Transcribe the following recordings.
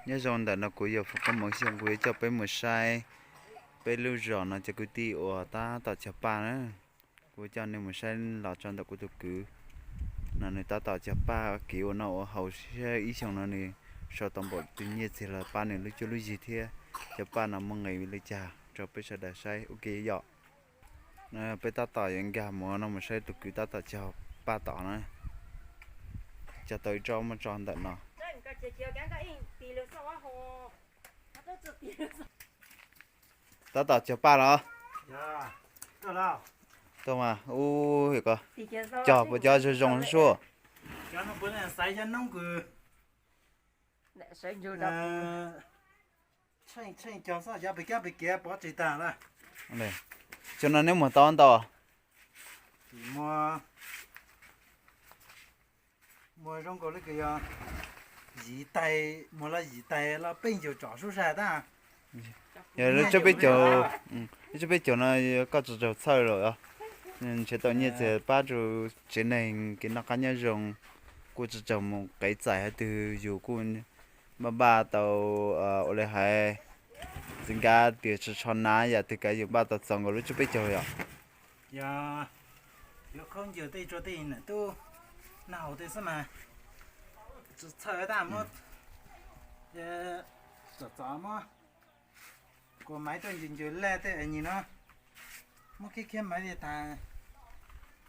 Nyob zoo ntawm no kuv yog Foom Koob Moov Xyooj, kuv yuav coj peb mus saib peb lub zos no cov kwv tij uas tab tom cog paj na. Kuv coj nej mus saib los txog ntawm kuv tus kwv no, nws tab tom cog paj kev ua noj ua haus, saib ib xyoos no nws sau tau npaum twg nyiaj txiag los pab nws lub cuab lub yig thiab cov paj no muaj nqis li cas rau peb sawv daws saib ua ke yom. Peb tab tom yuav nkag mus no mus saib tus kwv tab tom cog paj tom na. Cog tau ib tsob muaj tso ntawm no. Tab tom cog paj los? Tuaj mas, ub, ko cog puas cov zoo zoo suab? Cov no neb muag tau ntau? Muag zoo nkaus li yog yim tais, muag los yim tais los peb caug tsom sub sab tab. Yog lub tsob peb caug, lub tsob peb caug no koj tsis tau txhawj los? Ntshe tau nyiaj txiag pab rau tsev neeg kev noj qab nyob zoo, kuj tsis tau mus qev txais hais twg, yus kuj npaj npaj tau, ua li hais, txiv nkawd tias tsis tsho na, yam twg kav yus npaj tau txaus nkaus lub tsob peb caug yom. Yog yuav khaub ncaws tej tsua tej nam tub noj haus tej xwb mas tsis txhawj tab muab, txom txom muab kua maiv tuaj ncaws ncaws laj tej es nim no muab khiab khiab maiv li tas,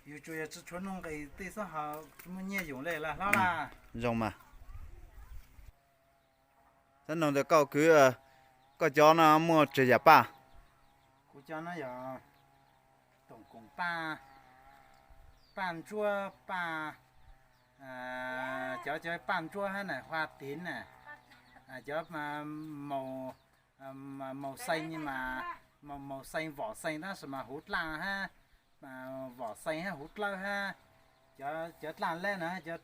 yus tsuas yog tsis tshuav nuj nqis tej xwb ho tsis muaj nyiaj yoos li lawm hlob laj. Zoo mas. Xab noog ntawm koj kwv, koj cov no muaj tsawg yam paj? Kuv cov no yog toom koom paj, paj ntsuab, paj, cov cov paj ntsuab hab na, hua tiv na, cov maus xees mas, maus xees vom xees tab sis mas huv dlaj hab, vom xees hab huv dlawb hab, cov dlaj leb no, cov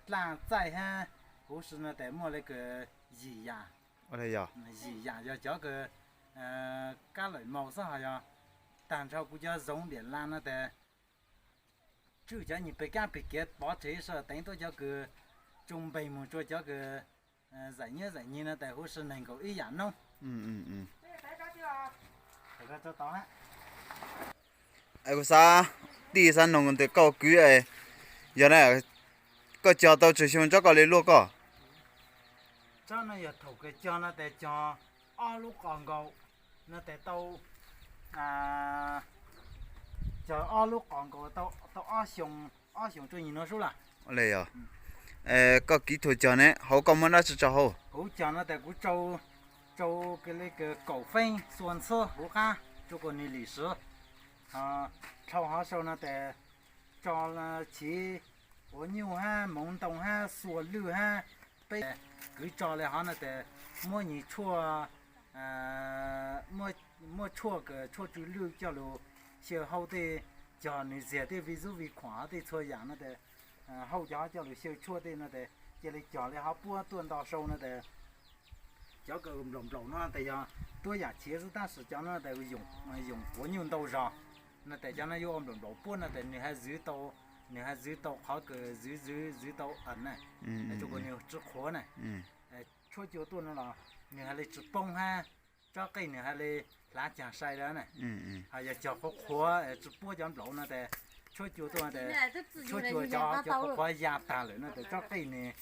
dlaj txaij hab, huv si no tes muaj li kws yim yam. Yim yam yog cov kws kab lawm maus xwb ho yog tag nrho kuv cov zoov diam las no tes tswj cov nyuag pes kab pes kiav pov tseg sawv teev tuaj cov kws tsoo npeeg mus rua cov kws zaim nyiab zaim nyiag no tes huv si neeg nkaus ib yam noob. Kuv xav tij xav noog ntawm koj kwv, yog na, koj cog tau tsawg xyoo tsob koj li luaj koj? Tsob no yog thaum kws cog no tes cog ob lub qos nkaus no tes tau, cog ob lub qos nkaus tau ob xyoos, ob xyoos rua nyuag no sub lawm. Li os. Koj kỹ thuật cog ne, hauv koj muaj dab tsi tso hauv? Kuv cog no tes kuv tsau, tsau li kaum feeb xua ntxhuab huv qab rua kom nwg lim siv. Dhau hov sau no tes tso chiv quav nyuj hab, moov ntoo hab, xua lwj hab, peb kwv tso li hov no tes muab nyuag tshuaj, muab tshuaj kws tshuaj tsw lwj coj lug xyaw hauj tej, cog nwg ziag tej vi zub vi khuam hov tej txhua yam no tes hauj cov hov coj lug xyaw tshuaj tej no tes cia li cog li hov puab tuaj nto sau no tes cov kws nplaum nplaum no tes yog tuab yam chiv xwb tab sis cov no tes yoom quav nyuj ntau zog no tes cov no yuav ua nplaum nplaum puab no tes nwg ha zwv tau, nwg ha zwv tau qhov kws zwv zwv zwv tau na, rua kom nwg tsi qhuav na. Tshuab cua tuaj no los nwg ha li tsi poob hab, tsob qeej nwg ha li hlav caag sai lawm na. Ho yog cog qhuav qhuav tsi puab cov nplaum no tes tshuab cua tuaj tes tshuab cua cov qhuav qhuav ya tag lawm no tes tsob qeej nwg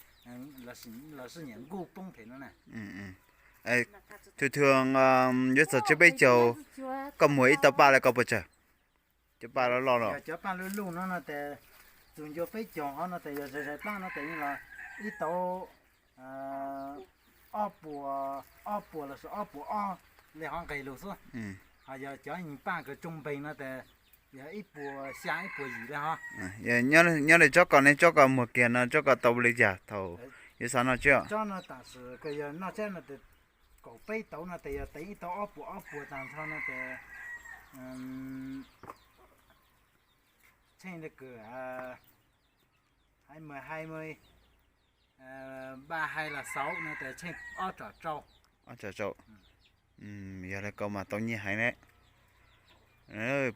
los sij nyam nkuj poob phem no na. Thường thường yuav txog tsiab peb caug, koj muag ib tau paj li koj puas tsawg? Cov paj loj loj no. Cov paj luj luj no no tes txug ncua peb caug hov no tes yog zais zais plab no tes yeej los ib tau ob puas, ob puas los sis ob puas ob li hov nqeg lug xwb. Ho yog cov nyuag paj kws tsoo npeeg no tes yog ib puas xya ib puas yim li hov. Nyob li tsob ko ne, tsob ko muag kiag no tsob ko tau li cas thaum yuav xav noj tsiab? Tsob no tam sim kws yog noj tsiab no tes kaum peb tauv no tes yog teev ib tau ob puas ob puas tag nrho no tes tsheej li kws hais mus hais mus, npaj hais los xauv no tes tsheej ob tsom rau. Ob tsom rau. Yog li ko mas tau nyiaj heev ne.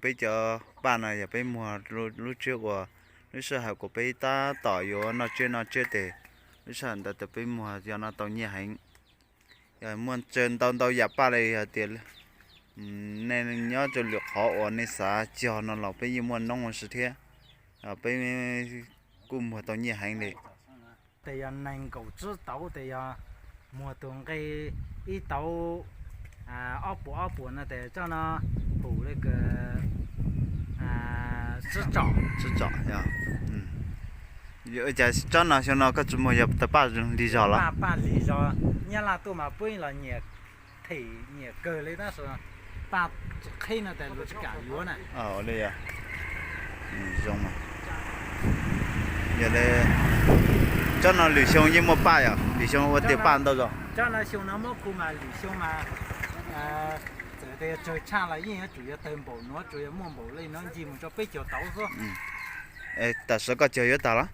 Peb cov paj no yog peb muag lub tsiab uas lub sij hawm kuas peb tab tom yuav noj tsiab noj tsiab tes Lub sij hawm ntawd tes peb muag cov no tau nyiaj heev. Yog muaj tsawg ntau ntau yam paj li hais tias nej nyob rau lwm qhov uas nej xav cog no los peb yeej muaj noob ua si thiab. Peb kuj muag tau nyiaj heev li. Tes yog nees nkaum tsib tauv tes yog muag tus nqi ib tauv ob puas ob puas no tes tsob no pum li tsib tsom. Cas tsob no xyoo no koj tsis muag yog tawg paj lig zog los? Paj lig zog, Nyab Laj tuaj mas peb los nyiam them nyiam kawg li tab sis paj tsis qhib no tes luag tsis kam yuav na. Li zoo, yog li tsob no lwm xyoo yeej muaj paj yom, lwm xyoo ua tiag paj ntau zog. Tsob no xyoo no muab khu mas lwm xyoo mas txawm tias tsawg tshaj los yeej yuav tsum yog tawg npaum no, tsuas yog muaj npaum li no ncig mus rau peb caug tauv xwb. Tam sim koj cog yuav tag los?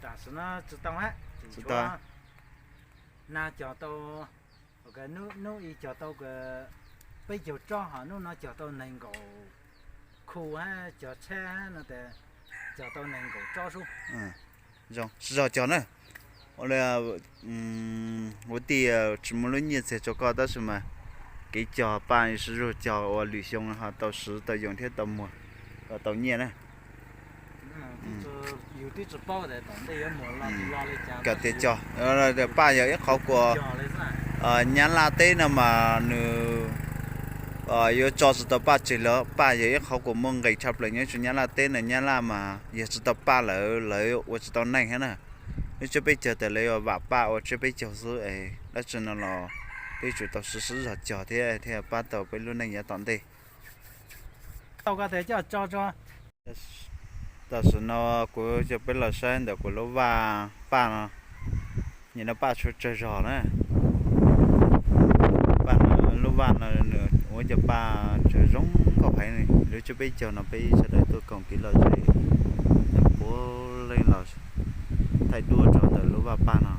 Tam sim no tsis tau, tsis tau. Nag cog tau, hnub ib cog tau peb caug tsob, ho hnub no cog tau nees nkaum khu hab cog tsheb no tes cog tau nees nkaum tsob xwb. Zoo, sib zog cog na. Ua li, huv tij, tsis muaj lub nyiaj txiag rau koj tab sis mas kev cog paj sib zog cog ua lwm xyoo ho tau siv tau yoom thiab tau muag, tau nyiaj na. Kom tias cog, paj yog ib qhov kuas Nyab Laj teb no mas nws yuav tso tsis tau paj tseg li. Paj yog ib qhov kuas muaj nqis tshaj plaws nyob rau Nyab Laj teb no. Nyab Laj mas yog tsis tau paj lawm lawv ua tsis tau neej thiab na. Lub tsiab peb caug tes lawv yuav vam paj ua tsiab peb caug xwb es dab tsi no los peb tsum tau sib sib zog cog thiab thiaj pab tau peb lub neej yav tom ntej. Tam sim no kuv coj peb los saib ntawm kuv lub vaj paj no, nim no paj tshuav tsawg zog na. Paj no, lub vaj no nws ua cov paj tsawg zoo nkauj heev li. Lub tsiab peb caug no peb sawv daws tuaj koom kev lom zem, puav leej los thaij duab rau ntawm lub vaj paj no.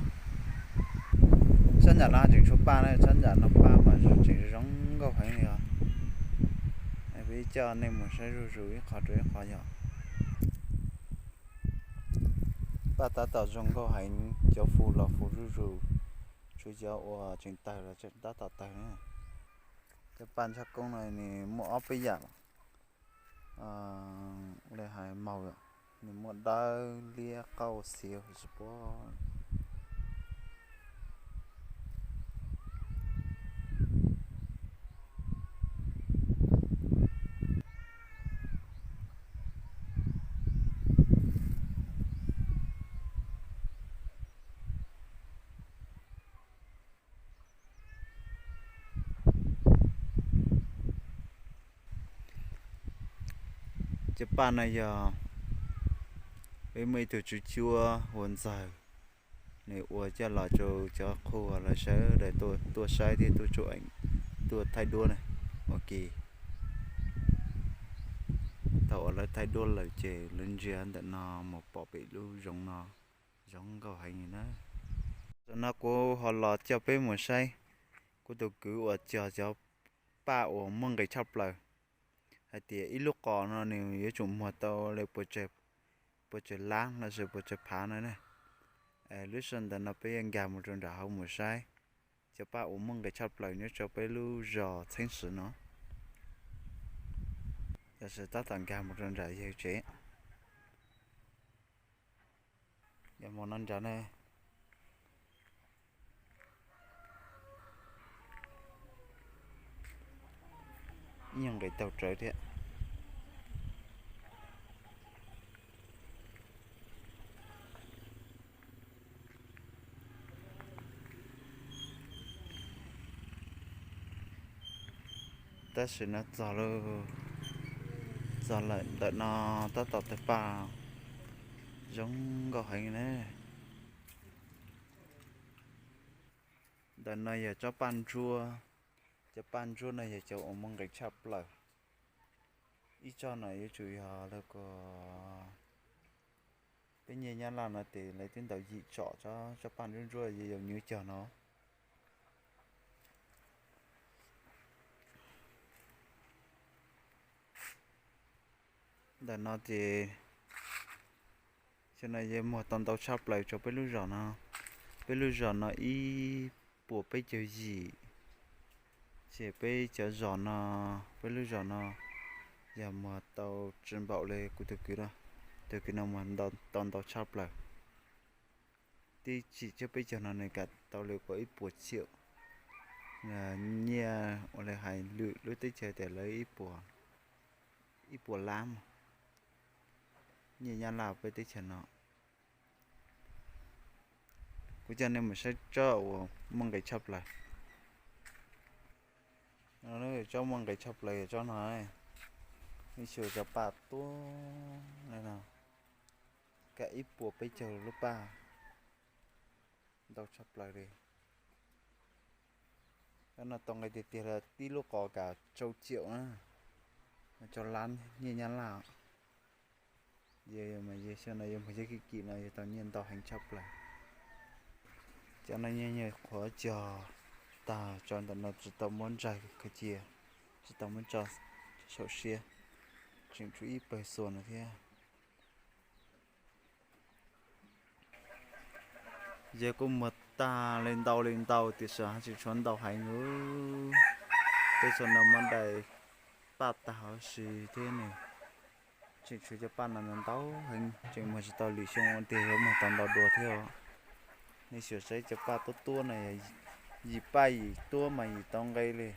Sab nram no tseem tshuav paj na, sab nram no paj mas tseem zoo nkauj heev li os. Peb coj nej mus saib zuj zus ib qho rau ib qho yog paj tab tom zoo nkauj heev, cov fus los fus zuj zus, tshuav cov uas tseem tawg los tseem tab tom tawg na. Cov paj ntsaj koob no nws muaj ob peb yam li hais maug, nws muaj dawb liab qauj xiav huv si puab. Cov paj no yog peb muaj ib tug tswv cuab hu ua Ntxawg, nws ua coj los rau cov qhua lawv sawv daws tuaj saib thiab tuaj tsuam, tuaj thaij duab na. Ua ke, thaum uas lawv thaij duab lawm ces lawv ntsia ntawm no mus pom pem lub zoov no zoo nkauj heev li na. Tam no kuv ho los coj peb mus saib kuv tus kwv uas cog cov paj uas muaj nqis tshaj plaws, hais tias ib lub qos no nws yuav tsum muag tau li puas tsawg lab los sis puas tsawg phav no na. Lub sij hawm ntawd no peb yuav nkag mus rau nram hauv mus saib cov paj uas muaj nqis tshaj plaws nyob rau peb lub zos Txheeb Swm no. Tam sim tab tom nkag mus rau nram yawg tsev. Yog mus no nrad ne, ib nyuag nqis taug rawv thiab. Tab sis no txog lawm, txog lawm ntawm no tab tom tawg paj zoo nkauj heev na. Ntawm no yog tsob paj ntsuab, cov paj ntsuab no yog cov uas muaj nqis tshaj plaws. Ib tsob no yuav tsum yog lawv ko, peb nyiaj Nyab Laj no ces lawv twb ntaus yim tsom tsob paj ntsuab ntsuab yau yau nyob cog no. Ntawm no ces xyoo no yeej muag tau ntau tshaj plaws rau peb lub zos no. Peb lub zos no ib puas peb caug yim, ces peb cov zos no, peb lub zos no yog muag tau tsis npaum li kuv tus kwv no. Tus kwv no muag tau ntau tshaj plaws. Tib tsim tsob peb caug no nws kam tau li kaum ib puas tsiaum nyiaj, ua li hais lwm lub teb chaws tias lawv ib puas lab mas nyiaj Nyab Laj peb teb chaws no. Kuv coj nej mus saib tsob uas muaj nqis tshaj plaws. Tsob muaj nqis tshaj plaws yog tsob no, ib xyuas cov paj tuab li no, kam ib puas peb caug lub paj, ntau tshaj plaws li. Cov no tau nqi tiag tiag li tib lub qos kam rau tsiaum na, rau lab nyiaj Nyab Laj. Yog mas yog xyoo no yog mus yog kim kim no yog tau nyiaj ntau heev tshaj plaws. Cov no nyiaj nyiaj qhuav cog tag, tso ntawm no tsis tau muab ntsaig khaws cia, tsis tau muab tso saum siab, tseem tshuav ib pawg xuas no thiab. Yog kuj muag tag li ntau li ntau tiam sis tseem tshuav ntau heev. Tej xyoo no muab dai paj tag huv si thiab ne, tseem tshuav cov paj no ntau heev, tseem muag tsis tau, lwm xyoo tiag yuav muag tau ntau dua thiab. Nej xyuas saib cov paj tuab tuab no, yim paj yim tuab mas yim tau nqi li.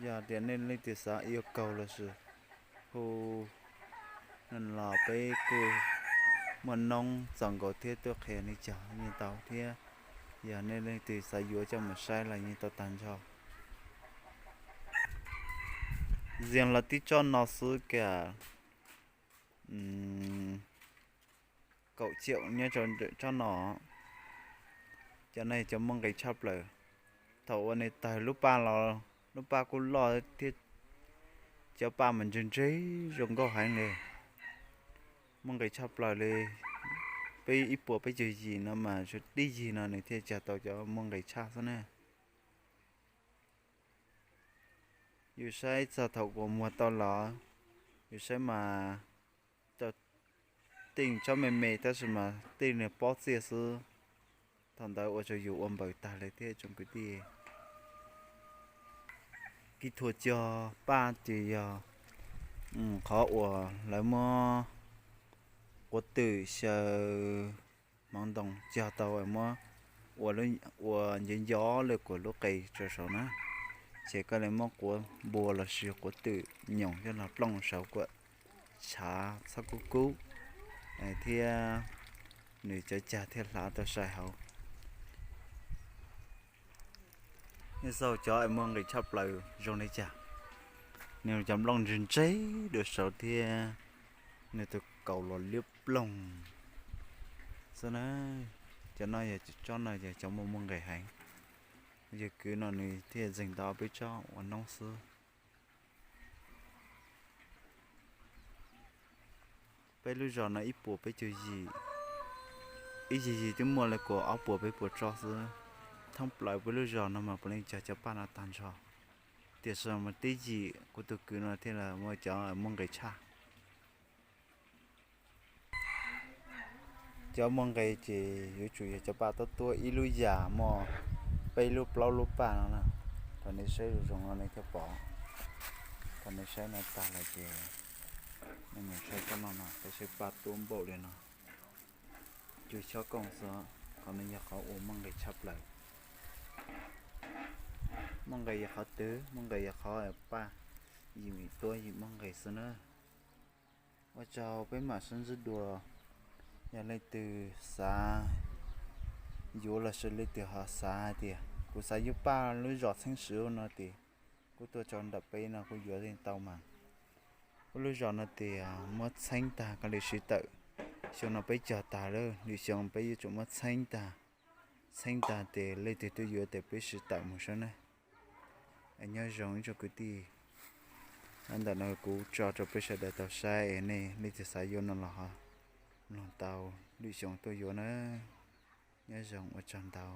Yog tias nej leej twg xav yuav kaug los sis hu los peb kuj muaj noob txaus nkaus thiab tuaj qhia nej cog nyiaj tau thiab. Yog nej leej twg xav yuav coj mus saib los yeej tau tag nrho. Zias los tib tsob no xwb kam kaum tsiaum nyob rau tsob no. Cov no yog cov muaj nqis tshaj plaws. Thaum uas nws tawg lub paj los lub paj kuj loj thiab, cov paj mas ntse ntse zoo nkauj heev li. Muaj nqis tshaj plaws li. Peb ib puas peb caug yim no mas tsuas tib yig no nws thiaj cog tau cov muaj nqis tshaj xwb na. Yus saib txog thaum uas muag tau los, yus saib mas tau tej tsob me me tab sis mas tej nws pob txiaj xwb. Thaum ntawd ua rau yus ua npaws tag li thiab tsoom kwv tij. Kib thuam cog paj ces yog qhov uas lawv muab quav twm xyaw hmoov ntoo cog tau muab ua nco nco li kuas lub qe rau saud na, ces koj li muab quav npua los sis quav twm nyoos coj los plooj saud kuam tshav txhob kub kub thiab nws cov cag thiaj hlav tau sai hauv. Nej xauj cov es muaj nqis tshaj plaws zoo li cas, nws cov nplooj ntseg ntseg dua saud thiab nws tus kaus los liab ploog xwb na. Cov no yog tsob no yog cov muaj muaj nqis heev. Yawg kwv no nws thiaj ntxeeg tau peb tsob ua noob xwb. Peb lub zos no ib puas peb caug yim, ib yig yig twb muaj li kaum ob puas peb puas tsob xwb. Thoob plaws peb lub zos no mas puav leej cog cov paj no tag nrho. Tiam sis mas tib yim kuv tus kwv no thiaj li muaj cov muaj nqis tshaj. Cov muaj nqis ces yuav tsum yog cov paj tuab tuab ib lub yam muaj peb lub plaub lub paj no na. Thaum nej saib zoo zoo no nej thiaj pom. Thaum nej saib no tag lawm ces nej mus saib tsob no no, peb saib paj tuab npaum li no. Cua xyob kooj xwb, qhov no yog qhov uas muaj nqis tshaj plaws. Muaj nqis yog qhov twg? Muaj nqis yog qhov paj yim tuab yim muaj nqis xwb na. Ua tsaug, peb mam sib ntsib dua. Yog leej twg xav yuav los sis leej twg ho xav hais tias kuv xav yuav paj lub zos Txheeb Swv no ces kuj tuaj rau nram peb no kuj yuav yeej tau mas. Peb lub zos no tias muab txheeb tag koj li siv tawm. Xyoo no peb cog tag lawm, lwm xyoo peb yuav tsum muab txheeb tag. Txheeb tag ces leej twg tuaj yuav ces peb siv tawm mus saib na. Nyob zoo ib tsoom kwv tij, ntawm no kuv tso rau peb sawv daws tau saib, nej leej twg xav yuav no los ho mloog tau lwm xyoo tuaj yuav na. Nyob zoo, ua tsaug ntau.